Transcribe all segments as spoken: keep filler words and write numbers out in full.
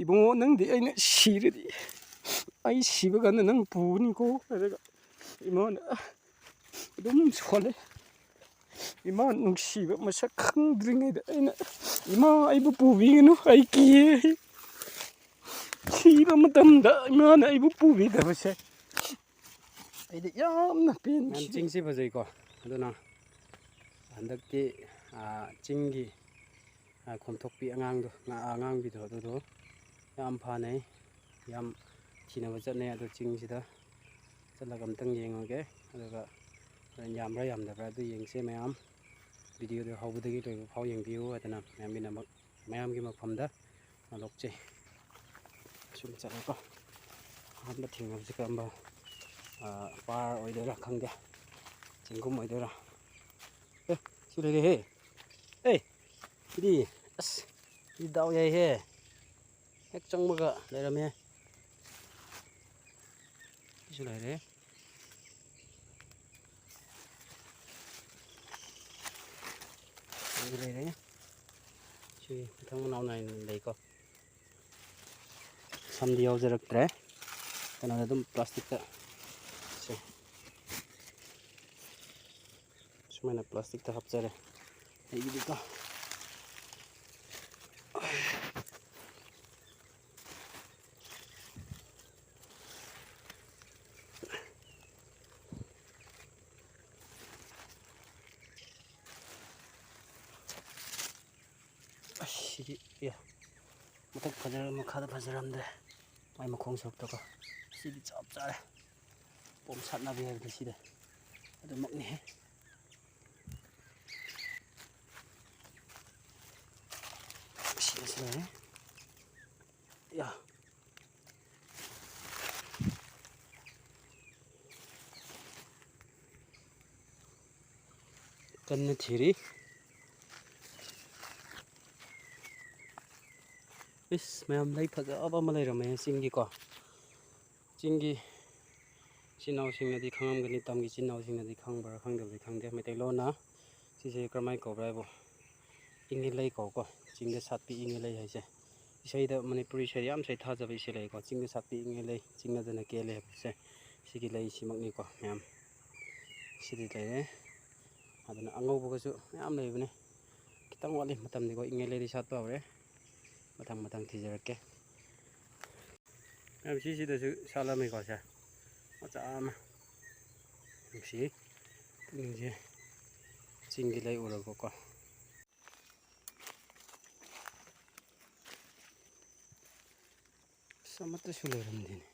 "ꯏꯕꯨꯡꯉꯣ, ꯅꯪꯗꯤ ꯑꯩꯅ ꯁꯤꯔꯗꯤ, ꯑꯩ ꯁꯤꯕ ꯀꯥꯟꯗ ꯅꯪ ꯄꯨꯒꯅꯤꯀꯣ" ꯍꯥꯏꯔꯒ ꯏꯃꯥꯅ ꯑꯗꯨꯝ ꯁꯣꯜꯂꯦ꯫ ꯏꯃꯥ ꯅꯨꯡꯁꯤꯕ ꯃꯁꯛ ꯈꯪꯗ꯭ꯔꯤꯉꯩꯗ ꯑꯩꯅ, "ꯏꯃꯥ, ꯑꯩꯕꯨ ꯄꯨꯕꯤꯒꯅꯨ, ꯑꯩ ꯀꯤꯌꯦ"꯫ ꯁꯤꯕ ꯃꯇꯝꯗ ꯏꯃꯥꯅ ꯑꯩꯕꯨ ꯄꯨꯕꯤꯗꯕꯁꯦ ꯑꯩꯗꯤ ꯌꯥꯝꯅ ꯄꯦꯟꯈꯤ꯫ ꯆꯤꯡꯁꯤ ꯐꯖꯩꯀꯣ꯫ ꯑꯗꯨꯅ ꯍꯟꯗꯛꯇꯤ, ꯑꯥ, ꯆꯤꯡꯒꯤ, ꯑꯥ, ꯈꯣꯝꯊꯣꯛꯄꯤ ꯑꯉꯥꯡꯗꯣ, ꯉꯥ-, ꯑꯉꯥꯡꯕꯤꯗꯣ, ꯑꯗꯨꯗꯣ ꯌꯥꯝ ꯐꯥꯅꯩ, ꯌꯥꯝ ꯊꯤꯅꯕ ꯆꯠꯅꯩ꯫ ꯑꯗꯣ ꯆꯤꯡꯁꯤꯗ ꯆꯠꯂꯒ ꯑꯝꯇꯪ ꯌꯦꯡꯉꯨꯒꯦ꯫ ꯑꯗꯨꯒ ꯍꯣꯔꯦꯟ ꯌꯥꯝꯕ꯭ꯔꯥ ꯌꯥꯝꯗꯕ꯭ꯔꯥ ꯑꯗꯨ ꯌꯦꯡꯁꯦ ꯃꯌꯥꯝ꯫ ꯚꯤꯗꯤꯑꯣꯗꯨ ꯍꯧꯕꯗꯒꯤ ꯂꯣꯏꯕ ꯐꯥꯎ ꯌꯦꯡꯕꯤꯌꯨ ꯍꯥꯏꯗꯅ ꯃꯌꯥꯝꯒꯤꯗꯃꯛ, ꯃꯌꯥꯝꯒꯤ ꯃꯐꯝꯗ ꯍꯟꯗꯣꯛꯆꯩ꯫ ꯁꯨꯝ ꯆꯠꯂꯦꯀꯣ꯫ ꯑꯍꯥꯟꯕ ꯊꯦꯡꯅꯕꯁꯦ ꯀꯔꯝꯕ, ꯑꯥ, ꯄꯥꯔ ꯑꯣꯏꯗꯣꯏꯔꯥ ꯈꯪꯗꯦ, ꯆꯤꯡꯒꯨꯝ ꯑꯣꯏꯗꯣꯏꯔꯥ꯫ ꯑꯦ, ꯁꯤ ꯂꯩꯔꯦꯍꯦ꯫ ꯑꯦ, ꯁꯤꯗꯤ, ꯑꯁ, ꯁꯤꯗꯤ ꯗꯥꯎ ꯌꯥꯏꯍꯦ꯫ ꯍꯦꯛ ꯆꯪꯕꯒ ꯂꯩꯔꯝꯃꯦ꯫ ꯁꯤꯁꯨ ꯂꯩꯔꯦ꯫ ꯁꯤꯁꯨ ꯂꯩꯔꯦ꯫ ꯁꯤ ꯃꯊꯪ ꯃꯅꯥꯎ ꯅꯥꯏꯅ ꯂꯩꯀꯣ꯫ ꯁꯝꯗꯤ ꯌꯥꯎꯖꯔꯛꯇ꯭ꯔꯦ꯫ ꯀꯩꯅꯣꯗ ꯑꯗꯨꯝ ꯄ꯭ꯂꯥꯁꯇꯤꯛꯇ ꯁꯦ꯫ ꯁꯨꯃꯥꯏꯅ ꯄ꯭ꯂꯥꯁꯇꯤꯛꯇ ꯍꯥꯞꯆꯔꯦ ꯑꯩꯒꯤꯗꯤꯀꯣ꯫ ꯑꯁ, ꯁꯤꯗꯤ, ꯑꯦ, ꯃꯊꯛ ꯐꯖꯔ-, ꯃꯈꯥꯗ ꯐꯖꯔꯝꯗ꯭ꯔꯦ꯫ ꯃꯥꯏ ꯃꯈꯣꯡ ꯁꯔꯨꯛꯇꯀꯣ꯫ ꯁꯤꯗꯤ ꯆꯞ ꯆꯥꯔꯦ꯫ ꯄꯣꯝ ꯁꯥꯠꯅꯕꯤ ꯍꯥꯏꯕꯗꯣ ꯁꯤꯗ ꯑꯗꯨꯃꯛꯅꯤꯍꯦ꯫ ꯁꯤꯗꯁꯨ ꯂꯩꯔꯦ꯫ ꯌꯥ꯫ ꯀꯟꯅ ꯊꯤꯔꯤ꯫ ꯏꯁ, ꯃꯌꯥꯝ ꯂꯩ ꯐꯖꯕ ꯑꯃ ꯂꯩꯔꯝꯃꯦ ꯆꯤꯡꯒꯤꯀꯣ꯫ ꯆꯤꯡꯒꯤ ꯏꯆꯤꯟ ꯏꯅꯥꯎꯁꯤꯡꯅꯗꯤ ꯈꯪꯉꯝꯒꯅꯤ, ꯇꯝꯒꯤ ꯏꯆꯤꯟ ꯏꯅꯥꯎꯁꯤꯡꯅꯗꯤ ꯈꯪꯕ꯭ꯔꯥ ꯈꯪꯗꯕꯗꯤ ꯈꯪꯗꯦ꯫ ꯃꯩꯇꯩꯂꯣꯟꯅ ꯁꯤꯁꯦ ꯀꯔꯝꯍꯥꯏꯅ ꯀꯧꯕ꯭ꯔꯥ ꯍꯥꯏꯕꯨ, ꯏꯪꯉꯦꯂꯩ ꯀꯧꯀꯣ, ꯆꯤꯡꯗ ꯁꯥꯠꯄꯤ ꯏꯪꯉꯦꯂꯩ ꯍꯥꯏꯁꯦ꯫ ꯏꯁꯩꯗ, ꯃꯅꯤꯄꯨꯔꯤ ꯏꯁꯩꯗ ꯌꯥꯝ ꯁꯩꯊꯥꯖꯕ ꯏꯁꯩ ꯂꯩꯀꯣ, "ꯆꯤꯡꯗ ꯁꯥꯠꯄꯤ ꯏꯪꯉꯦ ꯂꯩ, ꯆꯤꯡꯅꯗꯅ ꯀꯦꯜꯂꯦ" ꯍꯥꯏꯕꯁꯦ꯫ ꯁꯤꯒꯤ ꯂꯩꯁꯤꯃꯛꯅꯤꯀꯣ ꯃꯌꯥꯝ꯫ ꯁꯤꯗꯤ ꯂꯩꯔꯦ꯫ ꯑꯗꯨꯅ ꯑꯉꯧꯕꯒꯁꯨ ꯃꯌꯥꯝ ꯂꯩꯕꯅꯦ꯫ ꯈꯤꯇꯪ ꯋꯥꯠꯂꯤ ꯃꯇꯝꯗꯤꯀꯣ, ꯏꯪꯉꯦ ꯂꯩꯗꯤ ꯁꯥꯠꯄ ꯍꯧꯔꯦ꯫ ꯃꯊꯪ ꯃꯊꯪ ꯊꯤꯖꯔꯛꯀꯦ꯫ ꯃꯌꯥꯝ, ꯁꯤꯁꯤꯗꯁꯨ ꯁꯥꯠꯂꯝꯃꯤꯀꯣ ꯁꯦ꯫ ꯃꯆꯥ ꯑꯃ꯫ ꯅꯨꯡꯁꯤ꯫ ꯄꯨꯛꯅꯤꯡꯁꯦ ꯆꯤꯡꯒꯤ ꯂꯩ ꯎꯔꯒꯀꯣ꯫ ꯑꯁ, ꯑꯃꯠꯇꯁꯨ ꯂꯩꯔꯝꯗꯦꯅꯦ꯫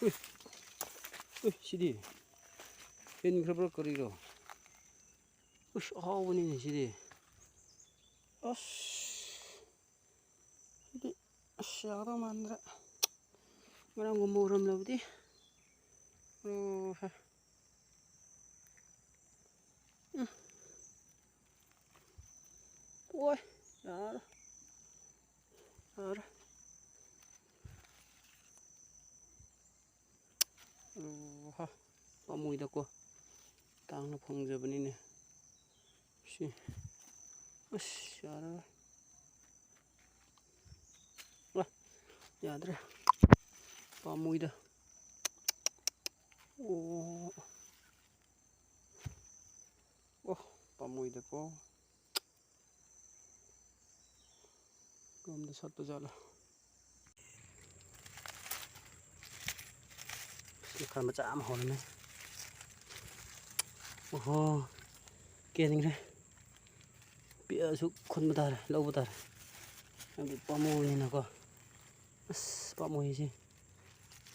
ꯎꯏ, ꯎꯏ, ꯁꯤꯗꯤ ꯍꯦꯟꯈ꯭ꯔꯕ꯭ꯔꯥ ꯀꯔꯤꯔꯣ? ꯎꯁ, ꯑꯍꯥꯎꯕꯅꯤꯅꯦ ꯁꯤꯗꯤ꯫ ꯑꯁ, ꯁꯤꯗꯤ, ꯑꯁ, ꯌꯥꯒꯗꯧ ꯃꯥꯟꯗ꯭ꯔꯦ꯫ ꯉꯔꯥꯡꯒꯨꯝꯕ ꯎꯔꯝꯂꯕꯗꯤ꯫ ꯑꯣ, ꯍꯦ꯫ ꯎꯝ꯫ ꯑꯣꯏ, ꯌꯥꯔꯣꯏ꯫ ꯌꯥꯔꯣꯏ꯫ ꯑꯣ, ꯍ꯫ ꯄꯥꯝꯃꯨꯏꯗꯀꯣ꯫ ꯇꯥꯡꯅ ꯐꯪꯖꯕꯅꯤꯅꯦ꯫ ꯁꯤ꯫ ꯑꯁ, ꯌꯥꯔꯔꯣꯏ꯫ ꯑ, ꯌꯥꯗ꯭ꯔꯦ꯫ ꯄꯥꯝꯃꯨꯏꯗ꯫ ꯑꯣ꯫ ꯑꯣ, ꯄꯥꯝꯃꯨꯏꯗꯀꯣ꯫ ꯀꯔꯣꯝꯗ ꯁꯥꯠꯄ ꯖꯥꯠꯂ? ꯃꯈꯜ ꯃꯆꯥ ꯑꯃ ꯍꯧꯔꯝꯃꯦ꯫ ꯑꯣꯍꯣ, ꯀꯦꯟꯈ꯭ꯔꯦ꯫ ꯄꯤꯛꯑꯁꯨ ꯈꯨꯟꯕ ꯇꯥꯔꯦ, ꯂꯧꯕ ꯇꯥꯔꯦ꯫ ꯍꯥꯏꯕꯗꯤ ꯄꯥꯝꯃꯨꯕꯅꯤꯅꯀꯣ꯫ ꯑꯁ, ꯄꯥꯝꯃꯨꯏꯁꯤ꯫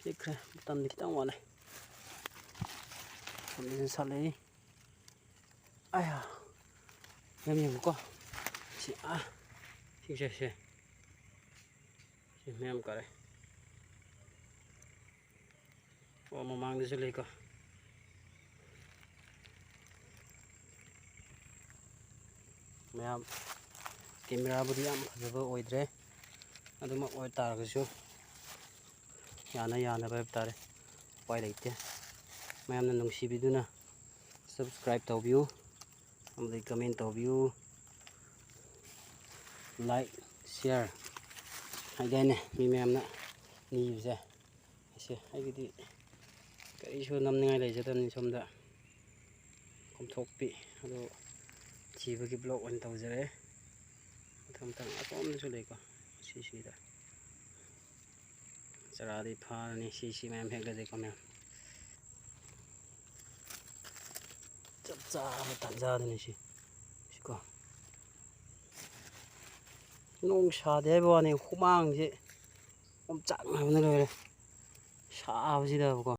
ꯄꯤꯛꯈ꯭ꯔꯦ, ꯃꯇꯝꯗꯤ ꯈꯤꯇꯪ ꯋꯥꯠꯂꯦ꯫ ꯃꯇꯝꯗꯤ ꯁꯥꯠꯂꯛꯏ꯫ ꯑꯌꯥ, ꯌꯥꯝ ꯌꯦꯡꯉꯨꯀꯣ꯫ ꯁꯤ, ꯑꯥ, ꯁꯤꯁꯦ, ꯁꯦ꯫ ꯁꯤ ꯃꯌꯥꯝ ꯀꯥꯔꯦ꯫ ꯑꯣ, ꯃꯃꯥꯡꯗꯁꯨ ꯂꯩꯀꯣ꯫ ꯃꯌꯥꯝ, ꯀꯦꯃꯦꯔꯥꯕꯨꯗꯤ ꯌꯥꯝ ꯐꯖꯕ ꯑꯣꯏꯗ꯭ꯔꯦ, ꯑꯗꯨꯃꯛ ꯑꯣꯏ ꯇꯥꯔꯒꯁꯨ ꯌꯥꯅ ꯌꯥꯅꯕ ꯍꯥꯏꯕ ꯇꯥꯔꯦ, ꯎꯄꯥꯏ ꯂꯩꯇꯦ꯫ ꯃꯌꯥꯝꯅ ꯅꯨꯡꯁꯤꯕꯤꯗꯨꯅ Subscribe ꯇꯧꯕꯤꯌꯨ, ꯑꯃꯗꯤ comment ꯇꯧꯕꯤꯌꯨ, like, share ꯍꯥꯏꯗꯥꯏꯅꯦ ꯃꯤ ꯃꯌꯥꯝꯅ ꯅꯤꯕꯁꯦ꯫ ꯑꯩꯁꯦ ꯑꯩꯒꯤꯗꯤ ꯀꯔꯤꯁꯨ ꯅꯝꯅꯤꯡꯉꯥꯏ ꯂꯩꯖꯗꯕꯅꯤ ꯁꯣꯝꯗ꯫ ꯀꯣꯝꯊꯣꯛꯄꯤ ꯑꯗꯨ ꯊꯤꯕꯒꯤ vlog ꯑꯣꯏꯅ ꯇꯧꯖꯔꯦ꯫ ꯃꯊꯪ ꯃꯊꯪ ꯑꯁꯣꯝꯗꯁꯨ ꯂꯩꯀꯣ, ꯁꯤꯁꯤꯗ꯫ ꯆꯔꯥꯗꯤ ꯐꯥꯔꯅꯤ, ꯁꯤ, ꯁꯤ ꯃꯌꯥꯝ ꯍꯦꯛꯂꯗꯤꯀꯣ ꯃꯌꯥꯝ꯫ ꯆꯞ ꯆꯥꯕ ꯇꯥꯟꯖꯥꯗꯨꯅꯤ ꯁꯤ, ꯁꯤꯀꯣ꯫ ꯅꯣꯡ ꯁꯥꯗꯦ ꯍꯥꯏꯕ ꯋꯥꯅꯤ, ꯍꯨꯃꯥꯡꯁꯦ ꯑꯣꯝꯆꯥꯛꯅꯕꯅ ꯂꯣꯏꯔꯦ, ꯁꯥꯕꯁꯤꯗꯕꯀꯣ꯫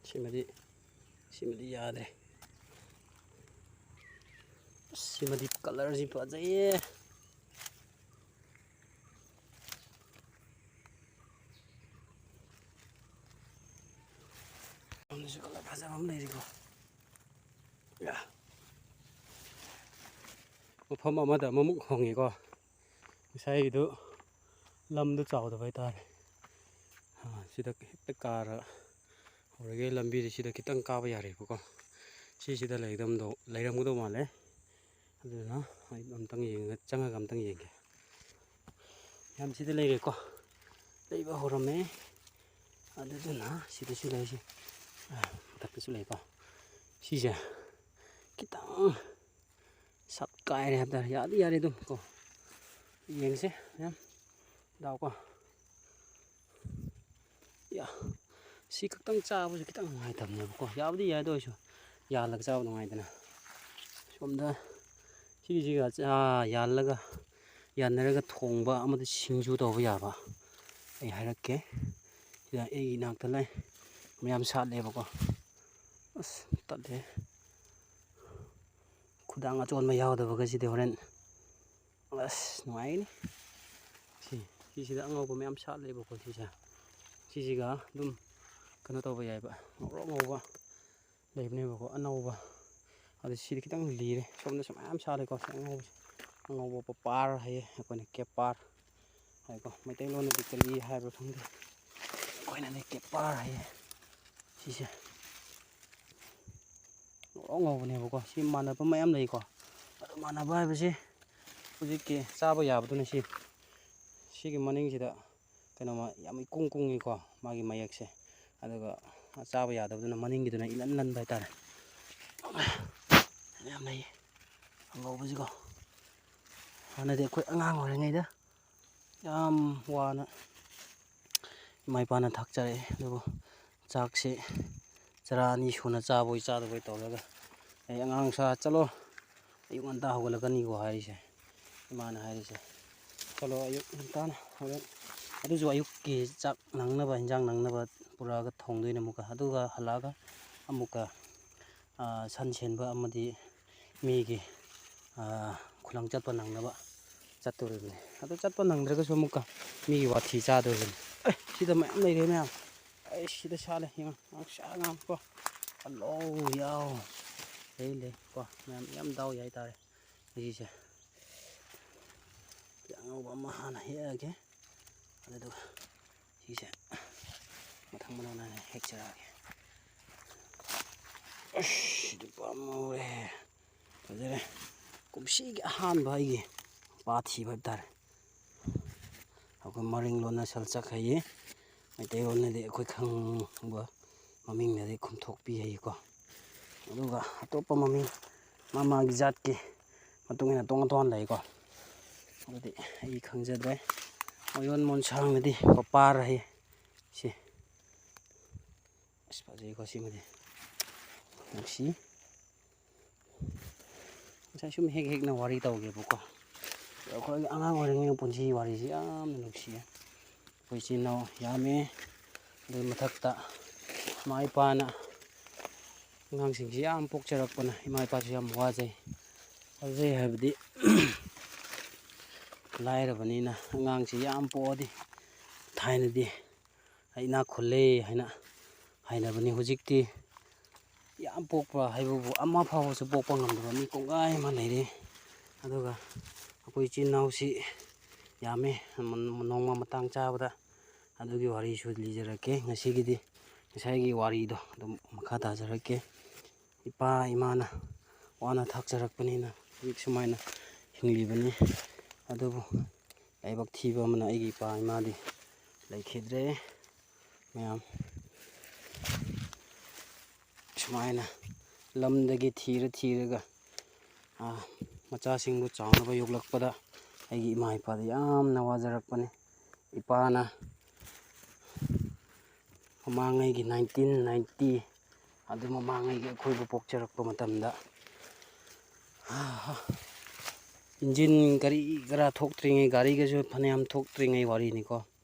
ꯁꯤꯃꯗꯤ, ꯁꯤꯃꯗꯤ ꯌꯥꯗ꯭ꯔꯦ꯫ ꯑꯁ, ꯁꯤꯃꯗꯤ colourꯁꯤ ꯐꯖꯩꯌꯦ꯫ ꯌꯥꯝꯅꯁꯨ colour ꯐꯖꯕ ꯑꯃ ꯂꯩꯔꯤꯀꯣ꯫ ꯌꯥ꯫ ꯃꯐꯝ ꯑꯃꯗ ꯑꯃꯃꯨꯛ ꯍꯣꯡꯉꯤꯀꯣ꯫ ꯉꯁꯥꯏꯒꯤꯗꯨ ꯂꯝꯗꯨ ꯆꯥꯎꯗꯕ ꯍꯥꯏꯇꯥꯔꯦ꯫ ꯑꯥ, ꯁꯤꯗ ꯍꯦꯛꯇ ꯀꯥꯔ ꯍꯧꯔꯒꯦ꯫ ꯂꯝꯕꯤꯗꯤ ꯁꯤꯗ ꯈꯤꯇꯪ ꯀꯥꯕ ꯌꯥꯔꯦꯕꯀꯣ꯫ ꯁꯤꯁꯤꯗ ꯂꯩꯔꯝꯗꯧ, ꯂꯩꯔꯝꯒꯗꯧ ꯃꯥꯜꯂꯦ꯫ ꯑꯗꯨꯅ ꯑꯩ ꯑꯝꯇꯪ ꯌꯦꯡꯉ-, ꯆꯪꯉꯒ ꯑꯝꯇꯪ ꯌꯦꯡꯒꯦ꯫ ꯌꯥꯝ ꯁꯤꯗ ꯂꯩꯔꯦꯀꯣ꯫ ꯂꯩꯕ ꯍꯧꯔꯝꯃꯦ꯫ ꯑꯗꯨꯗꯨꯅ ꯁꯤꯗꯁꯨ ꯂꯩꯁꯤ꯫ ꯑꯥ, ꯃꯊꯛꯇꯁꯨ ꯂꯩꯀꯣ꯫ ꯁꯤꯁꯦ ꯈꯤꯇꯪ ꯁꯛ ꯀꯥꯏꯔꯦ ꯍꯥꯏꯕ ꯇꯥꯔꯦ꯫ ꯌꯥꯗꯤ ꯌꯥꯔꯦ ꯑꯗꯨꯝ ꯀꯣ꯫ ꯌꯦꯡꯁꯦ ꯃꯌꯥꯝ꯫ ꯗꯥꯎꯀꯣ꯫ ꯌꯥ꯫ ꯁꯤ ꯈꯛꯇꯪ ꯆꯥꯕꯁꯨ ꯈꯤꯇꯪ ꯅꯨꯡꯉꯥꯏꯇꯕꯅꯦꯕꯀꯣ꯫ ꯌꯥꯕꯨꯗꯤ ꯌꯥꯏ, ꯑꯗꯨ ꯑꯣꯏꯔꯁꯨ ꯌꯥꯜꯂꯒ ꯆꯥꯕ ꯅꯨꯡꯉꯥꯏꯗꯅ꯫ ꯁꯣꯝꯗ ꯁꯤꯒꯤꯁꯤꯒ ꯆꯥ-, ꯌꯥꯜꯂꯒ, ꯌꯥꯟꯅꯔꯒ ꯊꯣꯡꯕ ꯑꯃꯗꯤ ꯁꯤꯡꯖꯨ ꯇꯧꯕ ꯌꯥꯕ ꯑꯩ ꯍꯥꯏꯔꯛꯀꯦ꯫ ꯁꯤꯗ ꯑꯩꯒꯤ ꯏꯅꯥꯛꯇ ꯂꯩ꯫ ꯃꯌꯥꯝ ꯁꯥꯠꯂꯦꯕꯀꯣ꯫ ꯑꯁ, ꯇꯠꯂꯦ꯫ ꯈꯨꯗꯥꯡ ꯑꯆꯣꯟꯕ ꯌꯥꯎꯗꯕꯒꯁꯤꯗꯤ ꯍꯣꯔꯦꯟ ꯑꯁ, ꯅꯨꯡꯉꯥꯏꯒꯅꯤ꯫ ꯁꯤ, ꯁꯤꯁꯤꯗ ꯑꯉꯧꯕ ꯃꯌꯥꯝ ꯁꯥꯠꯂꯦꯕꯀꯣ ꯁꯤꯁꯦ꯫ ꯁꯤꯁꯤꯒ ꯑꯗꯨꯝ ꯀꯩꯅꯣ ꯇꯧꯕ ꯌꯥꯏꯕ, ꯉꯧꯔꯣꯛ ꯉꯧꯕ ꯂꯩꯕꯅꯦꯕꯀꯣ, ꯑꯅꯧꯕ꯫ ꯑꯗꯨ ꯁꯤꯗꯤ ꯈꯤꯇꯪ ꯂꯤꯔꯦ꯫ ꯁꯣꯝꯗꯁꯨ ꯃꯌꯥꯝ ꯁꯥꯠꯂꯦꯀꯣ, ꯁꯤ ꯑꯉꯧꯕꯁꯦ, ꯑꯉꯧꯕ ꯄꯄꯥꯔ ꯍꯥꯏꯌꯦ, ꯑꯩꯈꯣꯏꯅ ꯀꯦꯄꯥꯔ ꯍꯥꯏꯀꯣ꯫ ꯃꯩꯇꯩꯂꯣꯟꯗꯗꯤ ꯀꯔꯤ ꯍꯥꯏꯕ꯭ꯔꯥ ꯈꯪꯗꯦ, ꯑꯩꯈꯣꯏꯅꯗꯤ ꯀꯦꯄꯥꯔ ꯍꯥꯏꯌꯦ꯫ ꯁꯤꯁꯦ ꯉꯧꯔꯣꯛ ꯉꯧꯕꯅꯦꯕꯀꯣ꯫ ꯁꯤ ꯃꯥꯟꯅꯕ ꯃꯌꯥꯝ ꯂꯩꯀꯣ꯫ ꯑꯗꯨ ꯃꯥꯟꯅꯕ ꯍꯥꯏꯕꯁꯤ ꯍꯧꯖꯤꯛꯀꯤ ꯆꯥꯕ ꯌꯥꯕꯗꯨꯅ ꯁꯤ, ꯁꯤꯒꯤ ꯃꯅꯤꯡꯁꯤꯗ ꯀꯩꯅꯣꯃ ꯌꯥꯝ ꯏꯀꯨꯡ ꯀꯨꯡꯉꯤꯀꯣ, ꯃꯥꯒꯤ ꯃꯌꯦꯛꯁꯦ꯫ ꯑꯗꯨꯒ ꯆꯥꯕ ꯌꯥꯗꯕꯗꯨꯅ ꯃꯅꯤꯡꯒꯤꯗꯨꯅ ꯏꯂꯟ ꯂꯟꯕ ꯍꯥꯏꯇꯥꯔꯦ꯫ ꯌꯥꯝ ꯂꯩꯌꯦ ꯑꯉꯧꯕꯁꯤꯀꯣ꯫ ꯍꯥꯟꯅꯗꯤ ꯑꯩꯈꯣꯏ ꯑꯉꯥꯡ ꯑꯣꯏꯔꯤꯉꯩꯗ ꯌꯥꯝ ꯋꯥꯅ ꯏꯃꯥ ꯏꯄꯥꯅ ꯊꯥꯛꯆꯔꯛꯑꯦ꯫ ꯑꯗꯨꯕꯨ ꯆꯥꯛꯁꯤ ꯆꯔꯥ ꯑꯅꯤ ꯁꯨꯅ ꯆꯥꯕꯣꯏ ꯆꯥꯗꯕꯣꯏ ꯇꯧꯔꯒ, "ꯑꯩ ꯑꯉꯥꯡ ꯁꯥ ꯆꯠꯂꯣ, ꯑꯌꯨꯛ ꯉꯟꯇꯥ ꯍꯧꯒꯠꯂꯛꯀꯅꯤꯀꯣ" ꯍꯥꯏꯔꯤꯁꯦ, ꯏꯃꯥꯅ ꯍꯥꯏꯔꯤꯁꯦ꯫ "ꯆꯠꯂꯣ ꯑꯌꯨꯛ ꯉꯟꯇꯥꯅ ꯍꯣꯔꯦꯟ", ꯑꯗꯨꯁꯨ ꯑꯌꯨꯛꯀꯤ ꯆꯥꯛ ꯅꯪꯅꯕ, ꯍꯤꯟꯖꯥꯡ ꯅꯪꯅꯕ ꯄꯨꯔꯛꯑꯒ ꯊꯣꯡꯗꯣꯏꯅꯦ ꯑꯃꯨꯛꯀ꯫ ꯑꯗꯨꯒ ꯍꯜꯂꯛꯑꯒ ꯑꯃꯨꯛꯀ, ꯑꯥ, ꯁꯟ ꯁꯦꯟꯕ ꯑꯃꯗꯤ ꯃꯤꯒꯤ, ꯑꯥ, ꯈꯨꯂꯪ ꯆꯠꯄ ꯅꯪꯅꯕ ꯆꯠꯇꯣꯔꯤꯕꯅꯤ꯫ ꯑꯗꯨ ꯆꯠꯄ ꯅꯪꯗ꯭ꯔꯒꯁꯨ ꯑꯃꯨꯛꯀ ꯃꯤꯒꯤ ꯋꯥꯊꯤ ꯆꯥꯗꯣꯔꯤꯕꯅꯤ꯫ ꯑꯦ, ꯁꯤꯗ ꯃꯌꯥꯝ ꯂꯩꯔꯦ ꯃꯌꯥꯝ꯫ ꯑꯩ ꯁꯤꯗ ꯁꯥꯠꯂꯦ, ꯌꯦꯡꯉꯣ, ꯉꯥꯡꯁꯪ ꯉꯥꯡꯉꯀꯣ꯫ ꯍꯜꯂꯣ, ꯌꯥꯎ꯫ ꯂꯩ, ꯂꯩ ꯀꯣ, ꯃꯌꯥꯝ ꯌꯥꯝ ꯗꯥꯎ ꯌꯥꯏ ꯇꯥꯔꯦ ꯉꯁꯤꯁꯦ꯫ ꯑꯉꯧꯕ ꯑꯃ ꯍꯥꯟꯅ ꯍꯦꯛꯑꯒꯦ, ꯑꯗꯨꯗꯨꯒ ꯁꯤꯁꯦ ꯃꯊꯪ ꯃꯅꯥꯎ ꯅꯥꯏꯅ ꯍꯦꯛꯆꯔꯛꯑꯒꯦ꯫ ꯑꯁ, ꯁꯤꯗꯤ ꯄꯥꯝꯃꯨꯔꯦ꯫ ꯐꯖꯔꯦ꯫ ꯀꯨꯝꯁꯤꯒꯤ ꯑꯍꯥꯟꯕ ꯑꯩꯒꯤ ꯄꯥ ꯊꯤꯕ ꯍꯥꯏꯕ ꯇꯥꯔꯦ꯫ ꯑꯩꯈꯣꯏ ꯃꯔꯤꯡꯂꯣꯟꯅ ꯁꯜꯆꯛ ꯍꯥꯏꯌꯦ, ꯃꯩꯇꯩꯂꯣꯟꯅꯗꯤ ꯑꯩꯈꯣꯏ ꯈꯪꯕ ꯃꯃꯤꯡꯅꯗꯤ ꯈꯨꯝꯊꯣꯛꯄꯤ ꯍꯥꯏꯌꯦꯀꯣ꯫ ꯑꯗꯨꯒ ꯑꯇꯣꯞꯄ ꯃꯃꯤꯡ ꯃꯥ ꯃꯥꯒꯤ ꯖꯥꯠꯀꯤ ꯃꯇꯨꯡ ꯏꯟꯅ ꯇꯣꯉꯥꯟ ꯇꯣꯉꯥꯟ ꯂꯩꯀꯣ꯫ ꯑꯗꯨꯗꯤ ꯑꯩ ꯈꯪꯖꯗ꯭ꯔꯦ꯫ ꯃꯌꯣꯟ ꯃꯣꯟꯁꯥꯡꯅꯗꯤ ꯄꯄꯥꯔ ꯍꯥꯏꯌꯦ ꯁꯤ꯫ ꯑꯁ, ꯐꯖꯩꯀꯣ ꯁꯤꯃꯗꯤ꯫ ꯅꯨꯡꯁꯤ꯫ ꯉꯁꯥꯏ ꯁꯨꯝ ꯍꯦꯛ ꯍꯦꯛꯅ ꯋꯥꯔꯤ ꯇꯧꯒꯦꯕꯀꯣ꯫ ꯑꯩꯈꯣꯏꯒꯤ ꯑꯉꯥꯡ ꯑꯣꯏꯔꯤꯉꯩ ꯄꯨꯟꯁꯤꯒꯤ ꯋꯥꯔꯤꯁꯤ ꯌꯥꯝꯅ ꯅꯨꯡꯁꯤꯌꯦ꯫ ꯑꯩꯈꯣꯏ ꯏꯆꯤꯟ ꯏꯅꯥꯎ ꯌꯥꯝꯃꯦ꯫ ꯑꯗꯨꯒꯤ ꯃꯊꯛꯇ ꯏꯃꯥ ꯏꯄꯥꯅ ꯑꯉꯥꯡꯁꯤꯡꯁꯤ ꯌꯥꯝ ꯄꯣꯛꯆꯔꯛꯄꯅ ꯏꯃꯥ ꯏꯄꯥꯁꯨ ꯌꯥꯝ ꯋꯥꯖꯩ꯫ ꯋꯥꯖꯩ ꯍꯥꯏꯕꯗꯤ ꯂꯥꯏꯔꯕꯅꯤꯅ ꯑꯉꯥꯡꯁꯤ ꯌꯥꯝ ꯄꯣꯛꯑꯗꯤ ꯊꯥꯏꯅꯗꯤ ꯏꯅꯥꯛ ꯈꯨꯜꯂꯦ ꯍꯥꯏꯅ ꯍꯥꯏꯅꯕꯅꯤ꯫ ꯍꯧꯖꯤꯛꯇꯤ ꯌꯥꯝ ꯄꯣꯛꯄ ꯍꯥꯏꯕꯕꯨ ꯑꯃ ꯐꯥꯎꯕꯁꯨ ꯄꯣꯛꯄ ꯉꯝꯗꯕ ꯃꯤ ꯀꯣꯡꯒꯥꯏ ꯑꯃ ꯂꯩꯔꯦ꯫ ꯑꯗꯨꯒ ꯑꯩꯈꯣꯏ ꯏꯆꯤꯟ ꯏꯅꯥꯎꯁꯤ ꯌꯥꯝꯃꯦ꯫ ꯅꯣꯡꯃ ꯃꯇꯥꯡ ꯆꯥꯕꯗ ꯑꯗꯨꯒꯤ ꯋꯥꯔꯤꯁꯨ ꯂꯤꯖꯔꯛꯀꯦ꯫ ꯉꯁꯤꯒꯤꯗꯤ ꯉꯁꯥꯏꯒꯤ ꯋꯥꯔꯤꯗꯣ ꯑꯗꯨꯝ ꯃꯈꯥ ꯇꯥꯖꯔꯛꯀꯦ꯫ ꯏꯄꯥ ꯏꯃꯥꯅ ꯋꯥꯅ ꯊꯥꯛꯆꯔꯛꯄꯅꯤꯅ ꯍꯧꯖꯤꯛ ꯁꯨꯃꯥꯏꯅ ꯍꯤꯡꯂꯤꯕꯅꯤ꯫ ꯑꯗꯨꯕꯨ ꯂꯥꯏꯕꯛ ꯊꯤꯕ ꯑꯃꯅ ꯑꯩꯒꯤ ꯏꯄꯥ ꯏꯃꯥꯗꯤ ꯂꯩꯈꯤꯗ꯭ꯔꯦ꯫ ꯃꯌꯥꯝ ꯁꯨꯃꯥꯏꯅ ꯂꯝꯗꯒꯤ ꯊꯤꯔ ꯊꯤꯔꯒ, ꯑꯥ, ꯃꯆꯥꯁꯤꯡꯕꯨ ꯆꯥꯎꯅꯕ ꯌꯣꯛꯂꯛꯄꯗ ꯑꯩꯒꯤ ꯏꯃꯥ ꯏꯄꯥꯗ ꯌꯥꯝꯅ ꯋꯥꯖꯔꯛꯄꯅꯤ꯫ ꯏꯄꯥꯅ ꯃꯃꯥꯡꯉꯩꯒꯤ nineteen ninety, ꯑꯗꯨ ꯃꯃꯥꯡꯉꯩꯒꯤ ꯑꯩꯈꯣꯏꯕꯨ ꯄꯣꯛꯆꯔꯛꯄ ꯃꯇꯝꯗ, ꯏꯟꯖꯤꯟ ꯀꯔꯤ ꯀꯔꯥ ꯊꯣꯛꯇ꯭ꯔꯤꯉꯩ, ꯒꯥꯔꯤꯒꯁꯨ ꯐꯅꯌꯥꯝ ꯊꯣꯛꯇ꯭ꯔꯤꯉꯩ ꯋꯥꯔꯤꯅꯤꯀꯣ꯫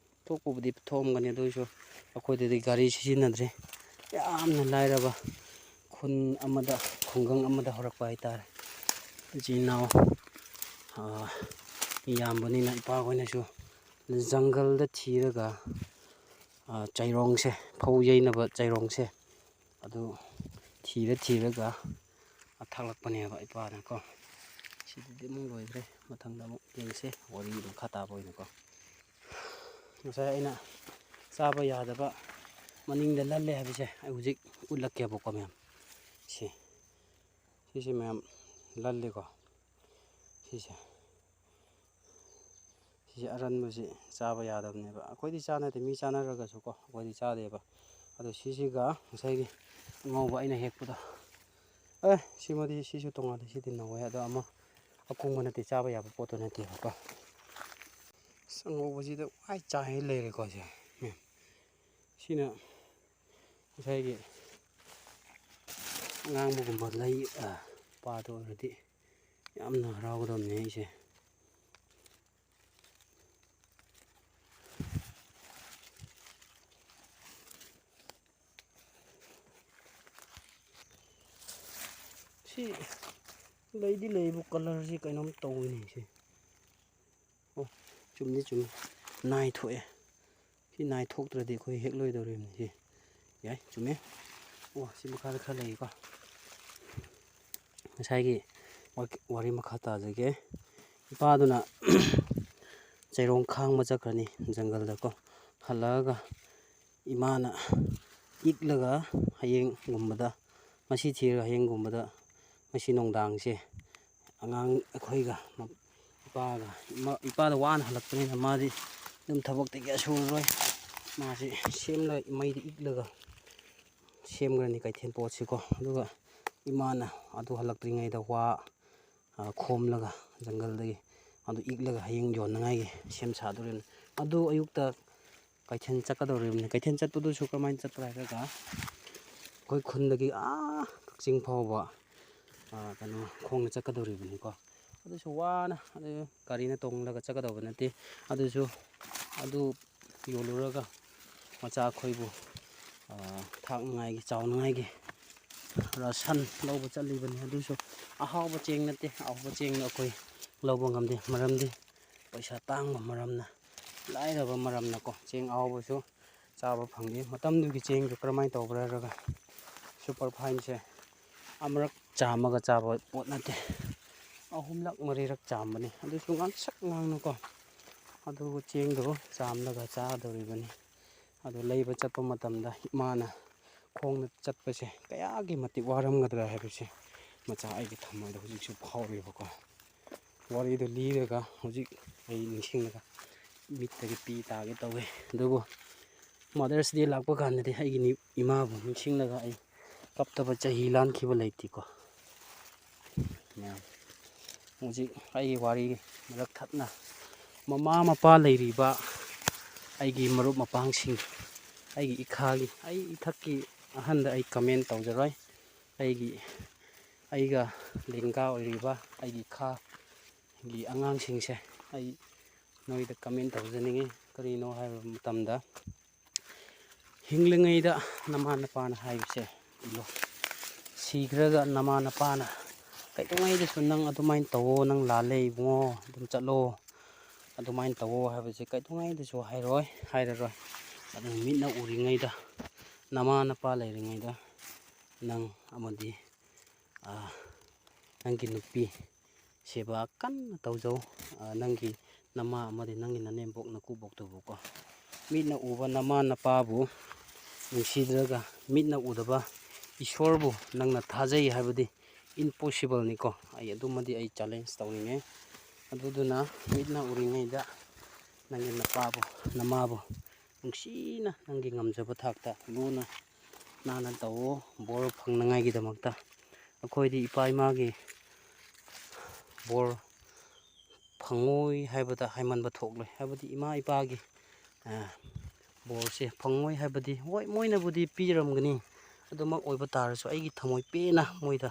ꯊꯣꯛꯄꯕꯨꯗꯤ ꯊꯣꯛꯑꯝꯒꯅꯤ, ꯑꯗꯨ ꯑꯣꯏꯔꯁꯨ ꯑꯩꯈꯣꯏꯗꯗꯤ ꯒꯥꯔꯤ ꯁꯤꯖꯤꯟꯅꯗ꯭ꯔꯦ꯫ ꯌꯥꯝꯅ ꯂꯥꯏꯔꯕ ꯈꯨꯟ ꯑꯃꯗ, ꯈꯨꯡꯒꯪ ꯑꯃꯗ ꯍꯧꯔꯛꯄ ꯍꯥꯏꯇꯥꯔꯦ꯫ ꯏꯆꯤꯟ ꯏꯅꯥꯎ, ꯑꯥ, ꯃꯤ ꯌꯥꯝꯕꯅꯤꯅ ꯏꯄꯥꯈꯣꯏꯅꯁꯨ ꯖꯪꯒꯜꯗ ꯊꯤꯔꯒ, ꯑꯥ, ꯆꯩꯔꯣꯡꯁꯦ, ꯐꯧ ꯌꯩꯅꯕ ꯆꯩꯔꯣꯡꯁꯦ, ꯑꯗꯨ ꯊꯤꯔ ꯊꯤꯔꯒ ꯊꯥꯛꯂꯛꯄꯅꯦꯕ ꯏꯄꯥꯅꯀꯣ꯫ ꯁꯤꯗꯗꯤ ꯑꯃꯨꯛ ꯂꯣꯏꯈ꯭ꯔꯦ, ꯃꯊꯪꯗ ꯑꯃꯨꯛ ꯌꯦꯡꯁꯦ, ꯋꯥꯔꯤ ꯃꯈꯥ ꯇꯥꯕ ꯑꯣꯏꯅꯀꯣ꯫ ꯉꯁꯥꯏ ꯑꯩꯅ ꯆꯥꯕ ꯌꯥꯗꯕ ꯃꯅꯤꯡꯗ ꯂꯜꯂꯦ ꯍꯥꯏꯕꯁꯦ ꯑꯩ ꯍꯧꯖꯤꯛ ꯎꯠꯂꯛꯀꯦꯕꯀꯣ ꯃꯌꯥꯝ꯫ ꯁꯤ, ꯁꯤꯁꯦ ꯃꯌꯥꯝ ꯂꯜꯂꯦꯀꯣ꯫ ꯁꯤꯁꯦ, ꯁꯤꯁꯦ ꯑꯔꯟꯕꯁꯤ ꯆꯥꯕ ꯌꯥꯗꯕꯅꯦꯕ꯫ ꯑꯩꯈꯣꯏꯗꯤ ꯆꯥꯅꯗꯦ, ꯃꯤ ꯆꯥꯅꯔꯒꯁꯨꯀꯣ, ꯑꯩꯈꯣꯏꯗꯤ ꯆꯥꯗꯦꯕ꯫ ꯑꯗꯣ ꯁꯤꯁꯤꯒ ꯉꯁꯥꯏꯒꯤ ꯑꯉꯧꯕ ꯑꯩꯅ ꯍꯦꯛꯄꯗꯣ, ꯑꯦ, ꯁꯤꯃꯗꯤ, ꯁꯤꯁꯨ ꯇꯣꯉꯥꯜꯂꯦ, ꯁꯤꯗꯤ ꯅꯧꯋꯦ꯫ ꯑꯗꯣ ꯑꯃ ꯑꯀꯨꯡꯕ ꯅꯠꯇꯦ, ꯆꯥꯕ ꯌꯥꯕ ꯄꯣꯠꯇꯨ ꯅꯠꯇꯦꯕꯀꯣ꯫ ꯑꯁ, ꯑꯉꯧꯕꯁꯤꯗ ꯋꯥꯏ ꯆꯥꯏ ꯂꯩꯔꯦꯀꯣ ꯁꯦ꯫ ꯎꯝ꯫ ꯁꯤꯅ ꯉꯁꯥꯏꯒꯤ ꯑꯉꯥꯡꯕꯒꯨꯝꯕ ꯂꯩ, ꯑ, ꯄꯥꯗ ꯑꯣꯏꯔꯗꯤ ꯌꯥꯝꯅ ꯍꯔꯥꯎꯒꯗꯕꯅꯦ ꯑꯩꯁꯦ꯫ ꯁꯤ ꯂꯩꯗꯤ ꯂꯩꯕꯨ colourꯁꯤ ꯀꯩꯅꯣꯝ ꯇꯧꯋꯤꯅꯦ ꯁꯤ꯫ ꯑꯣ, ꯆꯨꯝꯗꯤ ꯆꯨꯝꯃꯤ꯫ ꯅꯥꯏ ꯊꯣꯛꯑꯦ꯫ ꯏꯅꯥꯏ ꯊꯣꯛꯇ꯭ꯔꯗꯤ ꯑꯩꯈꯣꯏ ꯍꯦꯛꯂꯣꯏꯗꯧꯔꯤꯕꯅꯤ꯫ ꯁꯤ ꯌꯥꯏ, ꯆꯨꯝꯃꯦ꯫ ꯑꯣ, ꯁꯤ ꯃꯈꯥꯗ ꯈꯔ ꯂꯩꯀꯣ꯫ ꯉꯁꯥꯏꯒꯤ ꯋꯥ-, ꯋꯥꯔꯤ ꯃꯈꯥ ꯇꯥꯖꯒꯦ꯫ ꯏꯄꯥꯗꯨꯅ ꯆꯩꯔꯣꯡ ꯈꯥꯡꯕ ꯆꯠꯈ꯭ꯔꯅꯤ ꯖꯪꯒꯜꯗꯀꯣ꯫ ꯍꯜꯂꯛꯑꯒ ꯏꯃꯥꯅ ꯏꯛꯂꯒ ꯍꯌꯦꯡꯒꯨꯝꯕꯗ, ꯉꯁꯤ ꯊꯤꯔꯒ ꯍꯌꯦꯡꯒꯨꯝꯕꯗ, ꯉꯁꯤ ꯅꯨꯡꯗꯥꯡꯁꯦ ꯑꯉꯥꯡ ꯑꯩꯈꯣꯏꯒ ꯃ-, ꯏꯄꯥꯒ, ꯏꯃꯥ, ꯏꯄꯥꯗꯣ ꯋꯥꯅ ꯍꯜꯂꯛꯄꯅꯤꯅ ꯃꯥꯗꯤ ꯑꯗꯨꯝ ꯊꯕꯛꯇꯤ ꯀꯌꯥ ꯁꯨꯔꯔꯣꯏ꯫ ꯃꯥꯁꯤ ꯁꯦꯝꯂꯒ, ꯃꯩꯗ ꯏꯛꯂꯒ ꯁꯦꯝꯈ꯭ꯔꯅꯤ ꯀꯩꯊꯦꯜ ꯄꯣꯠꯁꯤꯀꯣ꯫ ꯑꯗꯨꯒ ꯏꯃꯥꯅ ꯑꯗꯨ ꯍꯜꯂꯛꯇ꯭ꯔꯤꯉꯩꯗ ꯋꯥ, ꯑ, ꯈꯣꯝꯂꯒ ꯖꯪꯒꯜꯗꯒꯤ ꯑꯗꯨ ꯏꯛꯂꯒ ꯍꯌꯦꯡ ꯌꯣꯟꯅꯉꯥꯏꯒꯤ ꯁꯦꯝ ꯁꯥꯗꯣꯔꯤꯕꯅꯤ꯫ ꯑꯗꯨ ꯑꯌꯨꯛꯇ ꯀꯩꯊꯦꯜ ꯆꯠꯀꯗꯧꯔꯤꯕꯅꯤ꯫ ꯀꯩꯊꯦꯜ ꯆꯠꯄꯗꯨꯁꯨ ꯀꯔꯝꯍꯥꯏꯅ ꯆꯠꯄ꯭ꯔꯥ ꯍꯥꯏꯔꯒ, ꯑꯩꯈꯣꯏ ꯈꯨꯟꯗꯒꯤ ꯑꯥ ꯀꯛꯆꯤꯡ ꯐꯥꯎꯕ, ꯑ, ꯀꯩꯅꯣ, ꯈꯣꯡꯅ ꯆꯠꯀꯗꯧꯔꯤꯕꯅꯤꯀꯣ꯫ ꯑꯗꯨꯁꯨ ꯋꯥꯅ, ꯑꯗꯨ ꯒꯥꯔꯤꯅ ꯇꯣꯡꯂꯒ ꯆꯠꯀꯗꯧꯕ ꯅꯠꯇꯦ꯫ ꯑꯗꯨꯁꯨ ꯑꯗꯨ ꯌꯣꯜꯂꯨꯔꯒ ꯃꯆꯥ ꯑꯩꯈꯣꯏꯕꯨ, ꯑ, ꯊꯥꯛꯅꯉꯥꯏꯒꯤ, ꯆꯥꯎꯅꯉꯥꯏꯒꯤ ꯔꯥꯁꯟ ꯂꯧꯕ ꯆꯠꯂꯤꯕꯅꯤ꯫ ꯑꯗꯨꯁꯨ ꯑꯍꯥꯎꯕ ꯆꯦꯡ ꯅꯠꯇꯦ, ꯑꯍꯥꯎꯕ ꯆꯦꯡ ꯑꯩꯈꯣꯏ ꯂꯧꯕ ꯉꯝꯗꯦ, ꯃꯔꯝꯗꯤ ꯄꯩꯁꯥ ꯇꯥꯡꯕ ꯃꯔꯝꯅ, ꯂꯥꯏꯔꯕ ꯃꯔꯝꯅꯀꯣ, ꯆꯦꯡ ꯑꯍꯥꯎꯕꯁꯨ ꯆꯥꯕ ꯐꯪꯗꯦ꯫ ꯃꯇꯝꯗꯨꯒꯤ ꯆꯦꯡꯗꯨ ꯀꯔꯝꯍꯥꯏꯅ ꯇꯧꯕ꯭ꯔꯥ ꯍꯥꯏꯔꯒ, ꯁꯨꯄꯔ ꯐꯥꯏꯟꯁꯦ ꯑꯃꯨꯔꯛ ꯆꯥꯝꯃꯒ ꯆꯥꯕ ꯄꯣꯠ ꯅꯠꯇꯦ, ꯑꯍꯨꯝꯂꯛ ꯃꯔꯤꯔꯛ ꯆꯥꯝꯕꯅꯤ꯫ ꯑꯗꯨꯁꯨ ꯉꯥꯡꯁꯛ ꯉꯥꯡꯅꯀꯣ, ꯑꯗꯨ ꯆꯦꯡꯗꯣ ꯆꯥꯝꯂꯒ ꯆꯥꯗꯧꯔꯤꯕꯅꯤ꯫ ꯑꯗꯨ ꯂꯩꯕ ꯆꯠꯄ ꯃꯇꯝꯗ ꯏꯃꯥꯅ ꯈꯣꯡꯅ ꯆꯠꯄꯁꯦ ꯀꯌꯥꯒꯤ ꯃꯇꯤꯛ ꯋꯥꯔꯝꯒꯗ꯭ꯔꯥ ꯍꯥꯏꯕꯁꯦ ꯃꯆꯥ ꯑꯩꯒꯤ ꯊꯃꯣꯏꯗ ꯍꯧꯖꯤꯛꯁꯨ ꯐꯥꯎꯔꯤꯕꯀꯣ꯫ ꯋꯥꯔꯤꯗꯨ ꯂꯤꯔꯒ ꯍꯧꯖꯤꯛ ꯑꯩ ꯅꯤꯡꯁꯤꯡꯂꯒ ꯃꯤꯠꯇꯒꯤ ꯄꯤ ꯇꯥꯒꯦ ꯇꯧꯋꯦ꯫ ꯑꯗꯨꯕꯨ Mother's Day ꯂꯥꯛꯄ ꯀꯥꯟꯗꯗꯤ ꯑꯩꯒꯤ ꯅꯤ-, ꯏꯃꯥꯕꯨ ꯅꯤꯡꯁꯤꯡꯂꯒ ꯑꯩ ꯀꯞꯇꯕ ꯆꯍꯤ ꯂꯥꯟꯈꯤꯕ ꯂꯩꯇꯦꯀꯣ꯫ ꯃꯌꯥꯝ, ꯍꯧꯖꯤꯛ ꯑꯩꯒꯤ ꯋꯥꯔꯤ ꯃꯔꯛ ꯊꯠꯅ ꯃꯃꯥ ꯃꯄꯥ ꯂꯩꯔꯤꯕ ꯑꯩꯒꯤ ꯃꯔꯨꯞ ꯃꯄꯥꯡꯁꯤꯡ, ꯑꯩꯒꯤ ꯏꯈꯥꯒꯤ, ꯑꯩ ꯏꯊꯛꯀꯤ ꯑꯍꯟꯗ ꯑꯩ comment ꯇꯧꯖꯔꯣꯏ꯫ ꯑꯩꯒꯤ, ꯑꯩꯒ ꯂꯦꯡꯒꯥ ꯑꯣꯏꯔꯤꯕ ꯑꯩꯒꯤ ꯏꯈꯥꯒꯤ ꯑꯉꯥꯡꯁꯤꯡꯁꯦ ꯑꯩ ꯅꯣꯏꯗ comment ꯇꯧꯖꯅꯤꯡꯉꯤ꯫ ꯀꯔꯤꯅꯣ ꯍꯥꯏꯕ ꯃꯇꯝꯗ, ꯍꯤꯡꯂꯤꯉꯩꯗ ꯅꯃꯥ ꯅꯄꯥꯅ ꯍꯥꯏꯕꯁꯦ ꯏꯜꯂꯣ꯫ ꯁꯤꯈ꯭ꯔꯒ ꯅꯃꯥ ꯅꯄꯥꯅ ꯀꯩꯗꯧꯉꯩꯗꯁꯨ "ꯅꯪ ꯑꯗꯨꯃꯥꯏꯅ ꯇꯧꯋꯣ, ꯅꯪ ꯂꯥꯜꯂꯦ ꯏꯕꯨꯡꯉꯣ, ꯑꯗꯨꯝ ꯆꯠꯂꯣ, ꯑꯗꯨꯃꯥꯏꯅ ꯇꯧꯋꯣ ꯍꯥꯏꯕꯁꯦ ꯀꯩꯗꯧꯉꯩꯗꯁꯨ ꯍꯥꯏꯔꯣꯏ, ꯍꯥꯏꯔꯔꯣꯏ꯫ ꯑꯗꯨ ꯃꯤꯠꯅ ꯎꯔꯤꯉꯩꯗ, ꯅꯃꯥ ꯅꯄꯥ ꯂꯩꯔꯤꯉꯩꯗ ꯅꯪ ꯑꯃꯗꯤ, ꯑ, ꯅꯪꯒꯤ ꯅꯨꯄꯤ ꯁꯦꯕꯥ ꯀꯟꯅ ꯇꯧꯖꯧ꯫ ꯑ, ꯅꯪꯒꯤ ꯅꯃꯥ ꯑꯃꯗꯤ ꯅꯪꯒꯤ ꯅꯅꯦꯝꯕꯣꯛ ꯅꯀꯨꯕꯣꯛꯇꯨꯕꯨꯀꯣ꯫ ꯃꯤꯠꯅ ꯎꯕ ꯅꯃꯥ ꯅꯄꯥꯕꯨ ꯅꯨꯡꯁꯤꯗ꯭ꯔꯒ, ꯃꯤꯠꯅ ꯎꯗꯕ ꯏꯁꯣꯔꯕꯨ ꯅꯪꯅ ꯊꯥꯖꯩ ꯍꯥꯏꯕꯗꯤ impossible ꯅꯤꯀꯣ꯫ ꯑꯩ ꯑꯗꯨꯃꯗꯤ ꯑꯩ challenge ꯇꯧꯅꯤꯡꯉꯦ꯫ ꯑꯗꯨꯗꯨꯅ ꯃꯤꯠꯅ ꯎꯔꯤꯉꯩꯗ ꯅꯪꯒꯤ ꯅꯄꯥꯕꯨ, ꯅꯃꯥꯕꯨ ꯅꯨꯡꯁꯤꯅ ꯅꯪꯒꯤ ꯉꯝꯖꯕ ꯊꯥꯛꯇ ꯂꯨꯅ ꯅꯥꯟꯅ ꯇꯧꯋꯣ, ꯕꯣꯔ ꯐꯪꯅꯉꯥꯏꯒꯤꯗꯃꯛꯇ꯫ ꯑꯩꯈꯣꯏꯗꯤ ꯏꯄꯥ ꯏꯃꯥꯒꯤ ꯕꯣꯔ ꯐꯪꯉꯣꯏ ꯍꯥꯏꯕꯗ ꯍꯥꯏꯃꯟꯕ ꯊꯣꯛꯂꯣꯏ꯫ ꯍꯥꯏꯕꯗꯤ ꯏꯃꯥ ꯏꯄꯥꯒꯤ, ꯑ, ꯕꯣꯔꯁꯦ ꯐꯪꯉꯣꯏ ꯍꯥꯏꯕꯗꯤ, ꯍꯣꯏ, ꯃꯣꯏꯅꯕꯨꯗꯤ ꯄꯤꯔꯝꯒꯅꯤ, ꯑꯗꯨꯃꯛ ꯑꯣꯏꯕ ꯇꯥꯔꯁꯨ ꯑꯩꯒꯤ ꯊꯃꯣꯏ ꯄꯦꯟꯅ ꯃꯣꯏꯗ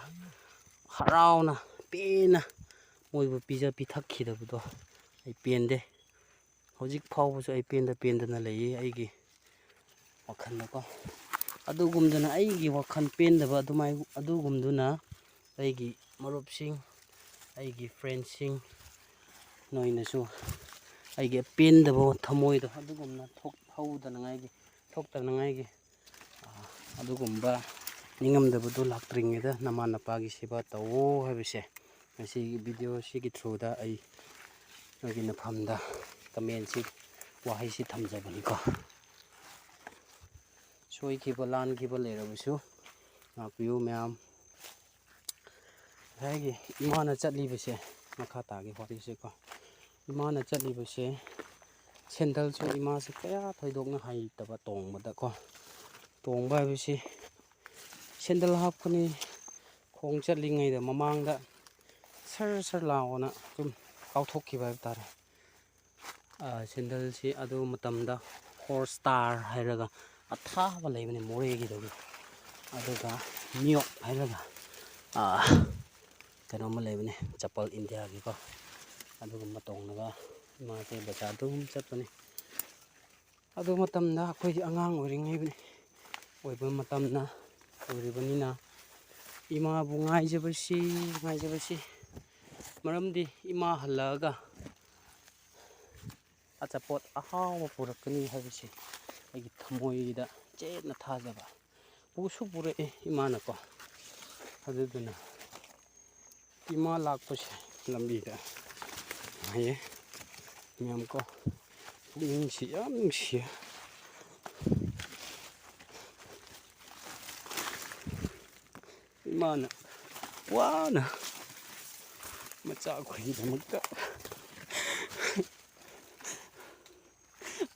ꯍꯔꯥꯎꯅ, ꯄꯦꯟꯅ ꯃꯣꯏꯕꯨ ꯄꯤꯖ ꯄꯤꯊꯛꯈꯤꯗꯕꯗꯣ ꯑꯩ ꯄꯦꯟꯗꯦ꯫ ꯍꯧꯖꯤꯛ ꯐꯥꯎꯕꯁꯨ ꯑꯩ ꯄꯦꯟꯗ ꯄꯦꯟꯗꯅ ꯂꯩꯌꯦ ꯑꯩꯒꯤ ꯋꯥꯈꯜꯗꯀꯣ꯫ ꯑꯗꯨꯒꯨꯝꯗꯨꯅ ꯑꯩꯒꯤ ꯋꯥꯈꯜ ꯄꯦꯟꯗꯕ ꯑꯗꯨꯃꯥꯏ-, ꯑꯗꯨꯒꯨꯝꯗꯨꯅ ꯑꯩꯒꯤ ꯃꯔꯨꯞꯁꯤꯡ, ꯑꯩꯒꯤ friendꯁꯤꯡ, ꯅꯣꯏꯅꯁꯨ ꯑꯩꯒꯤ ꯑꯄꯦꯟꯗꯕ ꯊꯃꯣꯏꯗꯣ ꯑꯗꯨꯒꯨꯝꯅ ꯊꯣꯛꯍꯧꯗꯅꯉꯥꯏꯒꯤ, ꯊꯣꯛꯇꯅꯉꯥꯏꯒꯤ, ꯑꯗꯨꯒꯨꯝꯕ ꯅꯤꯡꯉꯝꯗꯕꯗꯨ ꯂꯥꯛꯇ꯭ꯔꯤꯉꯩꯗ ꯅꯃꯥ ꯅꯄꯥꯒꯤ ꯁꯦꯕꯥ ꯇꯧꯋꯣ ꯍꯥꯏꯕꯁꯦ ꯉꯁꯤꯒꯤ video ꯁꯤꯒꯤ through ꯗ ꯑꯩ ꯅꯣꯏꯒꯤ ꯅꯐꯝꯗ comment ꯁꯤ, ꯋꯥꯍꯩꯁꯤ ꯊꯝꯖꯕꯅꯤꯀꯣ꯫ ꯁꯣꯏꯈꯤꯕ ꯂꯥꯟꯈꯤꯕ ꯂꯩꯔꯕꯁꯨ ꯉꯥꯛꯄꯤꯌꯨ ꯃꯌꯥꯝ꯫ ꯉꯁꯥꯏꯒꯤ ꯏꯃꯥꯅ ꯆꯠꯂꯤꯕꯁꯦ, ꯃꯈꯥ ꯇꯥꯒꯦ ꯋꯥꯔꯤꯁꯦꯀꯣ꯫ ꯏꯃꯥꯅ ꯆꯠꯂꯤꯕꯁꯦ, ꯁꯦꯟꯗꯜꯁꯨ ꯏꯃꯥꯁꯦ ꯀꯌꯥ ꯊꯣꯏꯗꯣꯛꯅ ꯍꯩꯇꯕ ꯇꯣꯡꯕꯗꯀꯣ꯫ ꯇꯣꯡꯕ ꯍꯥꯏꯕꯁꯤ ꯁꯦꯟꯗꯜ ꯍꯥꯞꯀꯅꯤ, ꯈꯣꯡ ꯆꯠꯂꯤꯉꯩꯗ ꯃꯃꯥꯡꯗ ꯁꯔ ꯁꯔ ꯂꯥꯎꯅ ꯑꯗꯨꯝ ꯀꯥꯎꯊꯣꯛꯈꯤꯕ ꯍꯥꯏꯕ ꯇꯥꯔꯦ꯫ ꯁꯦꯟꯗꯜꯁꯤ ꯑꯗꯨ ꯃꯇꯝꯗ Four Star ꯍꯥꯏꯔꯒ ꯑꯊꯥꯕ ꯂꯩꯕꯅꯦ ꯃꯣꯔꯦꯒꯤꯗꯒꯤ꯫ ꯑꯗꯨꯒ Myoke ꯍꯥꯏꯔꯒ, ꯀꯩꯅꯣꯝꯃ ꯂꯩꯕꯅꯦ, ꯆꯄꯜ ꯏꯟꯗꯤꯌꯥꯒꯤꯀꯣ꯫ ꯑꯗꯨꯒꯨꯝꯕ ꯇꯣꯡꯉꯒ ꯏꯃꯥꯁꯦ ꯕꯖꯥꯔ ꯑꯗꯨꯝ ꯆꯠꯄꯅꯦ꯫ ꯑꯗꯨ ꯃꯇꯝꯗ ꯑꯩꯈꯣꯏꯗꯤ ꯑꯉꯥꯡ ꯑꯣꯏꯔꯤꯉꯩ ꯑꯣꯏꯕ ꯃꯇꯝꯅ ꯑꯣꯏꯔꯤꯕꯅꯤꯅ ꯏꯃꯥꯕꯨ ꯉꯥꯏꯖꯕꯁꯤ, ꯉꯥꯏꯖꯕꯁꯤ꯫ ꯃꯔꯝꯗꯤ ꯏꯃꯥ ꯍꯜꯂꯛꯑꯒ ꯑꯆꯥꯄꯣꯠ ꯑꯍꯥꯎꯕ ꯄꯨꯔꯛꯀꯅꯤ ꯍꯥꯏꯕꯁꯤ ꯑꯩꯒꯤ ꯊꯃꯣꯏꯗ ꯆꯦꯠꯅ ꯊꯥꯖꯕ꯫ ꯄꯨꯁꯨ ꯄꯨꯔꯛꯑꯦ ꯏꯃꯥꯅꯀꯣ꯫ ꯑꯗꯨꯗꯨꯅ ꯏꯃꯥ ꯂꯥꯛꯄꯁꯦ ꯂꯝꯕꯤꯗ ꯉꯥꯏꯌꯦ ꯃꯌꯥꯝ ꯀꯣ꯫ ꯄꯨꯛꯅꯤꯡꯁꯤ ꯌꯥꯝ ꯅꯨꯡꯁꯤꯌꯦ꯫ ꯏꯃꯥꯅ ꯋꯥꯅ ꯃꯆꯥ ꯑꯩꯈꯣꯏꯒꯤꯗꯃꯛꯇ,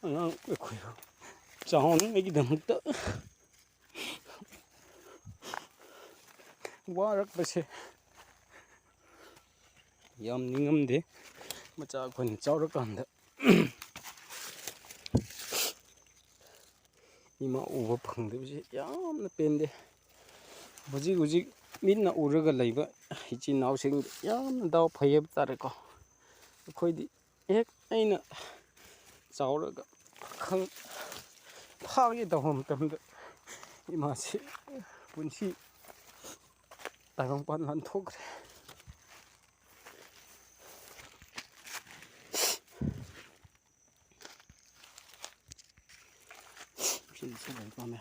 ꯑꯉꯥꯡ ꯑꯩꯈꯣꯏ ꯆꯥꯎꯅꯉꯥꯏꯒꯤꯗꯃꯛꯇ ꯋꯥꯔꯛꯄꯁꯦ ꯌꯥꯝ ꯅꯤꯡꯉꯝꯗꯦ꯫ ꯃꯆꯥ ꯑꯩꯈꯣꯏꯅ ꯆꯥꯎꯔꯀꯥꯟꯗ ꯏꯃꯥ ꯎꯕ ꯐꯪꯗꯕꯁꯦ ꯌꯥꯝꯅ ꯄꯦꯟꯗꯦ꯫ ꯍꯧꯖꯤꯛ ꯍꯧꯖꯤꯛ ꯃꯤꯠꯅ ꯎꯔꯒ ꯂꯩꯕ ꯏꯆꯤꯟ ꯏꯅꯥꯎꯁꯤꯡ ꯌꯥꯝꯅ ꯗꯥꯎ ꯐꯩ ꯍꯥꯏꯕ ꯇꯥꯔꯦꯀꯣ꯫ ꯑꯩꯈꯣꯏꯗꯤ ꯍꯦꯛ ꯑꯩꯅ ꯆꯥꯎꯔꯒ ꯈꯪ-, ꯐꯥꯒꯦ ꯇꯧꯕ ꯃꯇꯝꯗ ꯏꯃꯥꯁꯤ ꯄꯨꯟꯁꯤ ꯇꯥꯏꯕꯪꯄꯥꯟ ꯂꯥꯟꯊꯣꯛꯈ꯭ꯔꯦ꯫ ꯁꯤꯗꯤ ꯁꯤ ꯂꯩ ꯄꯥꯝꯃꯦ꯫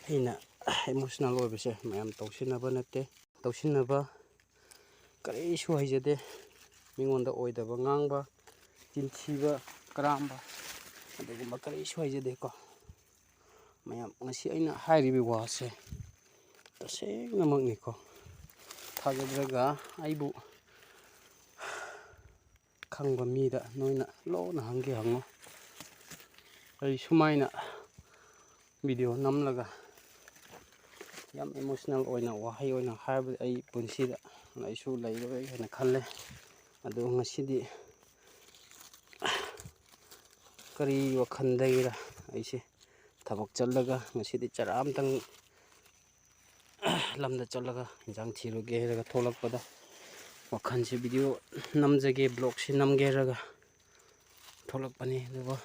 ꯑꯩꯅ ꯏꯃꯣꯁꯅꯦꯜ ꯑꯣꯏꯕꯁꯦ ꯃꯌꯥꯝ ꯇꯧꯁꯤꯟꯅꯕ ꯅꯠꯇꯦ, ꯇꯧꯁꯤꯟꯅꯕ ꯀꯔꯤꯁꯨ ꯍꯩꯖꯗꯦ꯫ ꯃꯤꯉꯣꯟꯗ ꯑꯣꯏꯗꯕ ꯉꯥꯡꯕ, ꯆꯤꯟꯊꯤꯕ, ꯀꯔꯥꯝꯕ, ꯑꯗꯨꯒꯨꯝꯕ ꯀꯔꯤꯁꯨ ꯍꯩꯖꯗꯦꯀꯣ꯫ ꯃꯌꯥꯝ, ꯉꯁꯤ ꯑꯩꯅ ꯍꯥꯏꯔꯤꯕ ꯋꯥꯁꯦ ꯇꯁꯦꯡꯅꯃꯛꯅꯤꯀꯣ꯫ ꯊꯥꯖꯗ꯭ꯔꯒ ꯑꯩꯕꯨ ꯈꯪꯕ ꯃꯤꯗ ꯅꯣꯏꯅ ꯂꯣꯏꯅ ꯍꯪꯒꯦ ꯍꯪꯉꯣ꯫ ꯑꯩ ꯁꯨꯃꯥꯏꯅ ꯚꯤꯗꯤꯑꯣ ꯅꯝꯂꯒ ꯌꯥꯝ ꯏꯃꯣꯁꯅꯦꯜ ꯑꯣꯏꯅ ꯋꯥꯍꯩ ꯑꯣꯏꯅ ꯍꯥꯏꯕꯗꯤ ꯑꯩ ꯄꯨꯟꯁꯤꯗ ꯑꯩꯁꯨ ꯂꯩꯔꯔꯣꯏ ꯍꯥꯏꯅ ꯈꯜꯂꯦ꯫ ꯑꯗꯨ ꯉꯁꯤꯗꯤ ꯀꯔꯤ ꯋꯥꯈꯜꯗꯒꯤꯔ ꯑꯩꯁꯦ ꯊꯕꯛ ꯆꯠꯂꯒ ꯉꯁꯤꯗꯤ ꯆꯔꯥ ꯑꯃꯇꯪ ꯂꯝꯗ ꯆꯠꯂꯒ ꯏꯟꯖꯥꯡ ꯊꯤꯔꯨꯒꯦ ꯍꯥꯏꯔꯒ ꯊꯣꯛꯂꯛꯄꯗ ꯋꯥꯈꯜꯁꯦ ꯚꯤꯗꯤꯑꯣ ꯅꯝꯖꯒꯦ, ꯕ꯭ꯂꯣꯛꯁꯦ ꯅꯝꯒꯦ ꯍꯥꯏꯔꯒ ꯊꯣꯛꯂꯛꯄꯅꯤ꯫ ꯑꯗꯨꯒ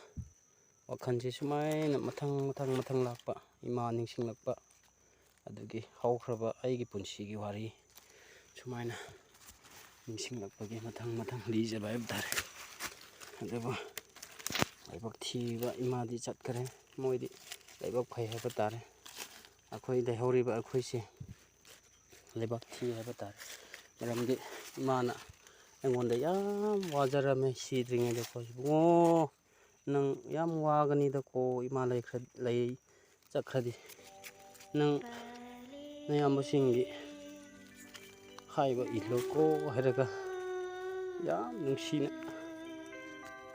ꯋꯥꯈꯜꯁꯦ ꯁꯨꯃꯥꯏꯅ ꯃꯊꯪ ꯃꯊꯪ ꯃꯊꯪ ꯂꯥꯛꯄ, ꯏꯃꯥ ꯅꯤꯡꯁꯤꯡꯂꯛꯄ, ꯑꯗꯨꯒꯤ ꯍꯧꯈ꯭ꯔꯕ ꯑꯩꯒꯤ ꯄꯨꯟꯁꯤꯒꯤ ꯋꯥꯔꯤ ꯁꯨꯃꯥꯏꯅ ꯅꯤꯡꯁꯤꯡꯂꯛꯄꯒꯤ ꯃꯊꯪ ꯃꯊꯪ ꯂꯤꯖꯕ ꯍꯥꯏꯕ ꯇꯥꯔꯦ꯫ ꯑꯗꯨꯕꯨ ꯂꯥꯏꯕꯛ ꯊꯤꯕ ꯏꯃꯥꯗꯤ ꯆꯠꯈ꯭ꯔꯦ꯫ ꯃꯣꯏꯗꯤ ꯂꯥꯏꯕꯛ ꯐꯩ ꯍꯥꯏꯕ ꯇꯥꯔꯦ꯫ ꯑꯩꯈꯣꯏ ꯂꯩꯍꯧꯔꯤꯕ ꯑꯩꯈꯣꯏꯁꯦ ꯂꯥꯏꯕꯛ ꯊꯤ ꯍꯥꯏꯕ ꯇꯥꯔꯦ꯫ ꯃꯔꯝꯗꯤ ꯏꯃꯥꯅ ꯑꯩꯉꯣꯟꯗ ꯌꯥꯝ ꯋꯥꯖꯔꯝꯃꯦ ꯁꯤꯗ꯭ꯔꯤꯉꯩꯗꯀꯣ, "ꯏꯕꯨꯡꯉꯣ, ꯅꯪ ꯌꯥꯝ ꯋꯥꯒꯅꯤꯗꯀꯣ, ꯏꯃꯥ ꯂꯩꯈ꯭ꯔ-, ꯂꯩ-, ꯆꯠꯈ꯭ꯔꯗꯤ ꯅꯪ ꯅꯌꯥꯝꯕꯁꯤꯡꯒꯤ ꯍꯥꯏꯕ ꯏꯜꯂꯣꯀꯣ" ꯍꯥꯏꯔꯒ ꯌꯥꯝ ꯅꯨꯡꯁꯤꯅ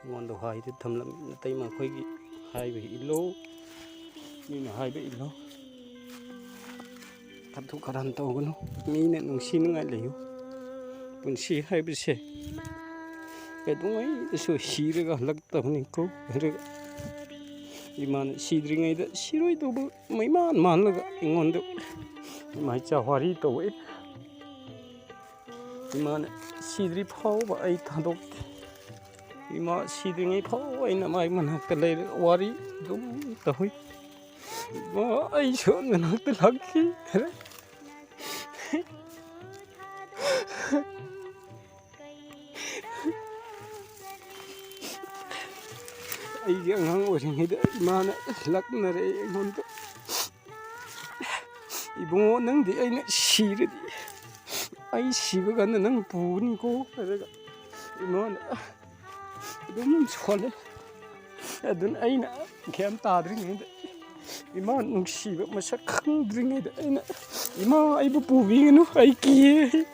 ꯑꯩꯉꯣꯟꯗ ꯋꯥꯍꯩꯗꯨ ꯊꯝꯂꯝꯃꯤ꯫ "ꯅꯇꯩꯃ ꯑꯩꯈꯣꯏꯒꯤ ꯍꯥꯏꯕ ꯏꯜꯂꯣ, ꯃꯤꯅ ꯍꯥꯏꯕ ꯏꯜꯂꯣ, ꯈꯠꯇꯨ ꯈꯔꯥꯟ ꯇꯧꯒꯅꯨ, ꯃꯤꯅ ꯅꯨꯡꯁꯤꯅꯉꯥꯏ ꯂꯩꯌꯨ꯫ ꯄꯨꯟꯁꯤ ꯍꯥꯏꯕꯁꯦ ꯀꯩꯗꯧꯉꯩꯗꯁꯨ ꯁꯤꯔꯒ ꯍꯜꯂꯛꯇꯕꯅꯤꯀꯣ" ꯍꯥꯏꯔꯒ ꯏꯃꯥꯅ ꯁꯤꯗ꯭ꯔꯤꯉꯩꯗ ꯁꯤꯔꯣꯏꯗꯧꯕ ꯃꯩꯃꯥꯟ ꯃꯥꯜꯂꯒ ꯑꯩꯉꯣꯟꯗ ꯏꯃꯥ ꯏꯆꯥ ꯋꯥꯔꯤ ꯇꯧꯋꯦ꯫ ꯏꯃꯥꯅ ꯁꯤꯗ꯭ꯔꯤ ꯐꯥꯎꯕ ꯑꯩ ꯊꯥꯗꯣꯛꯇꯦ꯫ ꯏꯃꯥ ꯁꯤꯗ꯭ꯔꯤꯉꯩ ꯐꯥꯎ ꯑꯩꯅ ꯃꯥꯏ ꯃꯅꯥꯛꯇ ꯂꯩꯔꯒ ꯋꯥꯔꯤ ꯑꯗꯨꯝ ꯇꯧꯏ꯫ "ꯏꯃꯥ, ꯑꯩꯁꯨ ꯅꯅꯥꯛꯇ ꯂꯥꯛꯈꯤ" ꯍꯥꯏꯔꯦ꯫ ꯑꯩꯒꯤ ꯑꯉꯥꯡ ꯑꯣꯏꯔꯤꯉꯩꯗ ꯏꯃꯥꯅ ꯂꯛꯅꯔꯛꯑꯦ ꯑꯩꯉꯣꯟꯗ, "ꯏꯕꯨꯡꯉꯣ, ꯅꯪꯗꯤ ꯑꯩꯅ ꯁꯤꯔꯗꯤ, ꯑꯩ ꯁꯤꯕ ꯀꯥꯟꯗ ꯅꯪ ꯄꯨꯒꯅꯤꯀꯣ" ꯍꯥꯏꯔꯒ ꯏꯃꯥꯅ ꯑꯗꯨꯝ ꯁꯣꯜꯂꯦ꯫ ꯑꯗꯨꯅ ꯑꯩꯅ ꯒ꯭ꯌꯥꯟ ꯇꯥꯗ꯭ꯔꯤꯉꯩꯗ, ꯏꯃꯥ ꯅꯨꯡꯁꯤꯕ ꯃꯁꯛ ꯈꯪꯗ꯭ꯔꯤꯉꯩꯗ ꯑꯩꯅ, "ꯏꯃꯥ, ꯑꯩꯕꯨ ꯄꯨꯕꯤꯒꯅꯨ, ꯑꯩ ꯀꯤꯌꯦ"꯫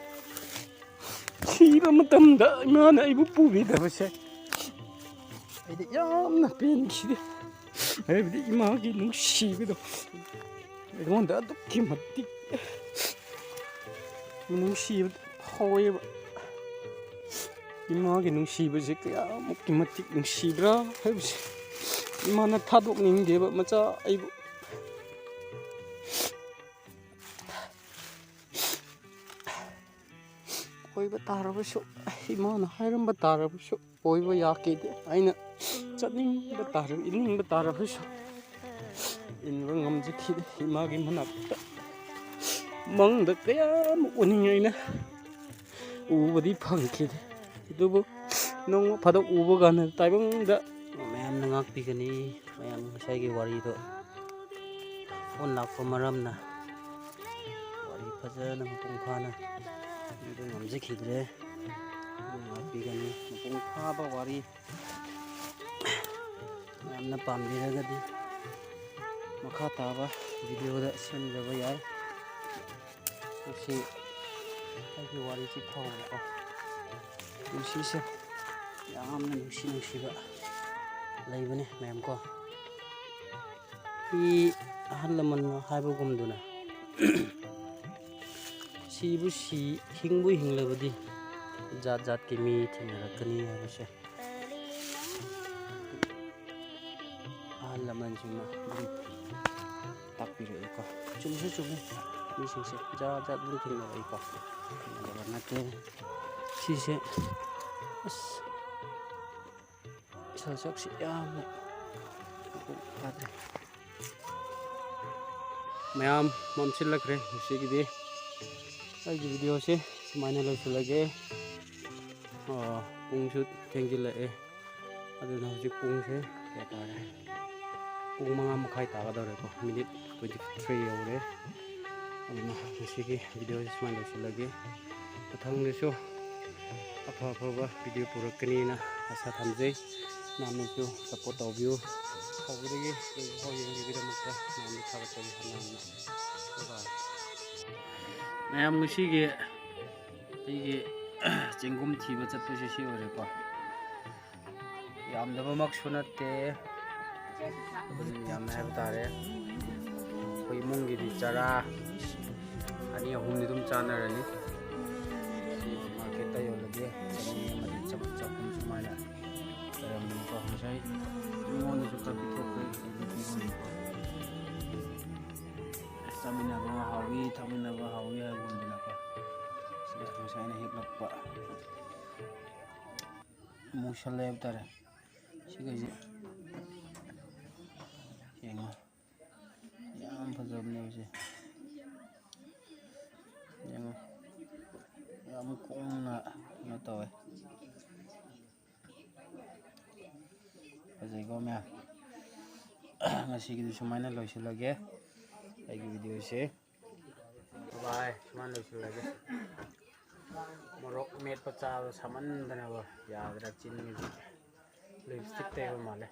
ꯁꯤꯕ ꯃꯇꯝꯗ ꯏꯃꯥꯅ ꯑꯩꯕꯨ ꯄꯨꯕꯤꯗꯕꯁꯦ ꯑꯩꯗꯤ ꯌꯥꯝꯅ ꯄꯦꯟꯈꯤꯗꯦ꯫ ꯍꯥꯏꯕꯗꯤ ꯏꯃꯥꯒꯤ ꯅꯨꯡꯁꯤꯕꯗꯣ ꯑꯩꯉꯣꯟꯗ ꯑꯗꯨꯛꯀꯤ ꯃꯇꯤꯛ ꯅꯨꯡꯁꯤꯕ ꯐꯥꯎꯋꯦꯕ꯫ ꯏꯃꯥꯒꯤ ꯅꯨꯡꯁꯤꯕꯁꯦ ꯀꯌꯥꯃꯨꯛꯀꯤ ꯃꯇꯤꯛ ꯅꯨꯡꯁꯤꯕ꯭ꯔꯥ ꯍꯥꯏꯕꯁꯦ, ꯏꯃꯥꯅ ꯊꯥꯗꯣꯛꯅꯤꯡꯗꯦꯕ ꯃꯆꯥ ꯑꯩꯕꯨ꯫ ꯀꯣꯏꯕ ꯇꯥꯔꯕꯁꯨ, ꯏꯃꯥꯅ ꯍꯥꯏꯔꯝꯕ ꯇꯥꯔꯕꯁꯨ ꯀꯣꯏꯕ ꯌꯥꯈꯤꯗꯦ꯫ ꯑꯩꯅ ꯆꯠꯅꯤꯡꯕ ꯇꯥꯔ-, ꯏꯅꯤꯡꯕ ꯇꯥꯔꯕꯁꯨ ꯏꯟꯕ ꯉꯝꯖꯈꯤꯗꯦ꯫ ꯏꯃꯥꯒꯤ ꯃꯅꯥꯛꯇ ꯃꯪꯗ ꯀꯌꯥꯃꯨꯛ ꯎꯅꯤꯡꯉꯦ ꯑꯩꯅ ꯎꯕꯗꯤ ꯐꯪꯈꯤꯗꯦ꯫ ꯑꯗꯨꯕꯨ ꯅꯣꯡ ꯐꯥꯗꯣꯛ ꯎꯕ ꯀꯥꯟꯗ ꯇꯥꯏꯕꯪꯗ ꯃꯌꯥꯝꯅ ꯉꯥꯛꯄꯤꯒꯅꯤ꯫ ꯃꯌꯥꯝ ꯉꯁꯥꯏꯒꯤ ꯋꯥꯔꯤꯗꯣ ꯐꯣꯟ ꯂꯥꯛꯄ ꯃꯔꯝꯅ ꯋꯥꯔꯤ ꯐꯖꯅ ꯃꯄꯨꯡ ꯐꯥꯅ ꯂꯤꯕ ꯉꯝꯖꯈꯤꯗ꯭ꯔꯦ꯫ ꯑꯗꯨ ꯉꯥꯛꯄꯤꯒꯅꯤ꯫ ꯃꯄꯨꯡ ꯐꯥꯕ ꯋꯥꯔꯤ ꯃꯌꯥꯝꯅ ꯄꯥꯝꯕꯤꯔꯒꯗꯤ ꯃꯈꯥ ꯇꯥꯕ ꯚꯤꯗꯤꯑꯣꯗ ꯁꯦꯝꯖꯕ ꯌꯥꯏ꯫ ꯃꯁꯤ ꯑꯩꯒꯤ ꯋꯥꯔꯤꯁꯤ ꯐꯥꯎꯕꯀꯣ꯫ ꯄꯨꯟꯁꯤꯁꯦ ꯌꯥꯝꯅ ꯅꯨꯡꯁꯤ ꯅꯨꯡꯁꯤꯕ ꯂꯩꯕꯅꯤ ꯃꯌꯥꯝ ꯀꯣ꯫ ꯃꯤ ꯑꯍꯜ ꯂꯃꯟꯅ ꯍꯥꯏꯕꯒꯨꯝꯗꯨꯅ ꯁꯤꯕꯨ ꯁꯤ ꯍꯤꯡꯕꯨ ꯍꯤꯡꯂꯕꯗꯤ ꯖꯥꯠ ꯖꯥꯠꯀꯤ ꯃꯤ ꯊꯦꯡꯅꯔꯛꯀꯅꯤ ꯍꯥꯏꯕꯁꯦ ꯑꯍꯜ ꯂꯃꯟꯁꯤꯡꯅ ꯑꯗꯨꯝ ꯇꯥꯛꯄꯤꯔꯛꯏꯀꯣ꯫ ꯆꯨꯝꯁꯨ ꯆꯨꯝꯃꯤ꯫ ꯃꯤꯁꯤꯡꯁꯦ ꯖꯥꯠ ꯖꯥꯠ ꯑꯗꯨꯝ ꯊꯦꯡꯅꯔꯛꯏꯀꯣ꯫ ꯊꯦꯡꯅꯗꯕ ꯅꯠꯇꯦ꯫ ꯁꯤꯁꯦ ꯑꯁ ꯁꯛꯁꯤ ꯌꯥꯝꯅ ꯃꯄꯨꯡ ꯐꯥꯗ꯭ꯔꯦ꯫ ꯃꯌꯥꯝ ꯃꯝꯁꯤꯜꯂꯛꯈ꯭ꯔꯦ ꯉꯁꯤꯒꯤꯗꯤ꯫ ꯑꯩꯒꯤ ꯚꯤꯗꯤꯑꯣꯁꯦ ꯁꯨꯃꯥꯏꯅ ꯂꯣꯏꯁꯤꯜꯂꯒꯦ꯫ ꯑꯥ, ꯄꯨꯡꯁꯨ ꯊꯦꯡꯖꯤꯜꯂꯛꯑꯦ꯫ ꯑꯗꯨꯅ ꯍꯧꯖꯤꯛ ꯄꯨꯡꯁꯦ ꯀꯌꯥ ꯇꯥꯔꯦ? ꯄꯨꯡ ꯃꯉꯥ ꯃꯈꯥꯏ ꯇꯥꯒꯗꯧꯔꯦꯀꯣ꯫ ꯃꯤꯅꯤꯠ ꯇ꯭ꯋꯦꯟꯇꯤ ꯊ꯭ꯔꯤ ꯌꯧꯔꯦ꯫ ꯑꯗꯨꯅ ꯉꯁꯤꯒꯤ ꯚꯤꯗꯤꯑꯣꯁꯦ ꯁꯨꯃꯥꯏꯅ ꯂꯣꯏꯁꯤꯜꯂꯒꯦ꯫ ꯃꯊꯪꯗꯁꯨ ꯑꯐ ꯑꯐꯕ ꯚꯤꯗꯤꯑꯣ ꯄꯨꯔꯛꯀꯅꯤꯅ ꯑꯁꯥ ꯊꯝꯖꯩ꯫ ꯃꯌꯥꯝꯅꯁꯨ ꯁꯞꯄꯣꯔꯠ ꯇꯧꯕꯤꯌꯨ꯫ ꯍꯧꯕꯗꯒꯤ ꯂꯣꯏꯕ ꯐꯥꯎ ꯌꯦꯡꯕꯤꯕꯒꯤꯗꯃꯛꯇ ꯃꯌꯥꯝꯗ ꯊꯥꯒꯠꯆꯔꯤ ꯍꯟꯅ ꯍꯟꯅ꯫ Bye bye꯫ ꯃꯌꯥꯝ ꯉꯁꯤꯒꯤ ꯑꯩꯒꯤ ꯆꯦꯡꯒꯨꯝ ꯊꯤꯕ ꯆꯠꯄꯁꯦ ꯁꯤ ꯑꯣꯏꯔꯦꯀꯣ꯫ ꯌꯥꯝꯗꯕꯃꯛꯁꯨ ꯅꯠꯇꯦ, ꯑꯗꯨꯝ ꯌꯥꯝꯃꯦ ꯍꯥꯏꯕ ꯇꯥꯔꯦ꯫ ꯑꯩꯈꯣꯏ ꯏꯃꯨꯡꯒꯤꯗꯤ ꯆꯔꯥ ꯑꯅꯤ ꯑꯍꯨꯝꯗꯤ ꯑꯗꯨꯝ ꯆꯥꯅꯔꯅꯤ꯫ ꯁꯤ ꯃꯥꯔꯀꯦꯠꯇ ꯌꯣꯜꯂꯗꯤ ꯆꯅꯤ ꯑꯃꯗꯤ ꯆꯍꯨꯝ, ꯆꯍꯨꯝ ꯁꯨꯃꯥꯏꯅ ꯂꯩꯔꯝꯕꯅꯤꯀꯣ꯫ ꯉꯁꯥꯏ ꯃꯤꯉꯣꯟꯗꯁꯨ ꯈꯔ ꯄꯤꯊꯣꯛꯈ꯭ꯔꯦ, ꯑꯩꯗꯤ ꯄꯤꯊꯣꯛꯈ꯭ꯔꯦꯀꯣ꯫ ꯆꯥꯃꯤꯟꯅꯕ ꯍꯥꯎꯏ, ꯊꯛꯃꯤꯟꯅꯕ ꯍꯥꯎꯏ ꯍꯥꯏꯕꯒꯨꯝꯗꯅꯀꯣ꯫ ꯁꯤꯗ ꯉꯁꯥꯏ ꯑꯩꯅ ꯍꯦꯛꯂꯛꯄ ꯃꯨꯁꯜꯂꯦ ꯍꯥꯏꯕ ꯇꯥꯔꯦ꯫ ꯁꯤꯈꯩꯁꯦ ꯌꯦꯡꯉꯣ, ꯌꯥꯝ ꯐꯖꯕꯅꯦꯕ ꯁꯦ꯫ ꯌꯦꯡꯉꯣ, ꯌꯥꯝ ꯀꯣꯡꯅ ꯀꯩꯅꯣ ꯇꯧꯋꯦ꯫ ꯐꯖꯩꯀꯣ ꯃꯌꯥꯝ꯫ ꯉꯁꯤꯒꯤꯗꯤ ꯁꯨꯃꯥꯏꯅ ꯂꯣꯏꯁꯤꯜꯂꯒꯦ ꯑꯩꯒꯤ ꯚꯤꯗꯤꯑꯣꯁꯦ꯫ ꯚꯥꯏ, ꯁꯨꯃꯥꯏꯅ ꯂꯣꯏꯁꯤꯜꯂꯒꯦ꯫ ꯃꯣꯔꯣꯛ ꯃꯦꯠꯄ ꯆꯥꯕ ꯁꯥꯃꯟꯗꯅꯕ ꯌꯥꯗ꯭ꯔꯦ, ꯆꯤꯟꯒꯤꯗꯤ ꯂꯤꯞꯁꯇꯤꯛ ꯇꯩꯕ ꯃꯥꯜꯂꯦ꯫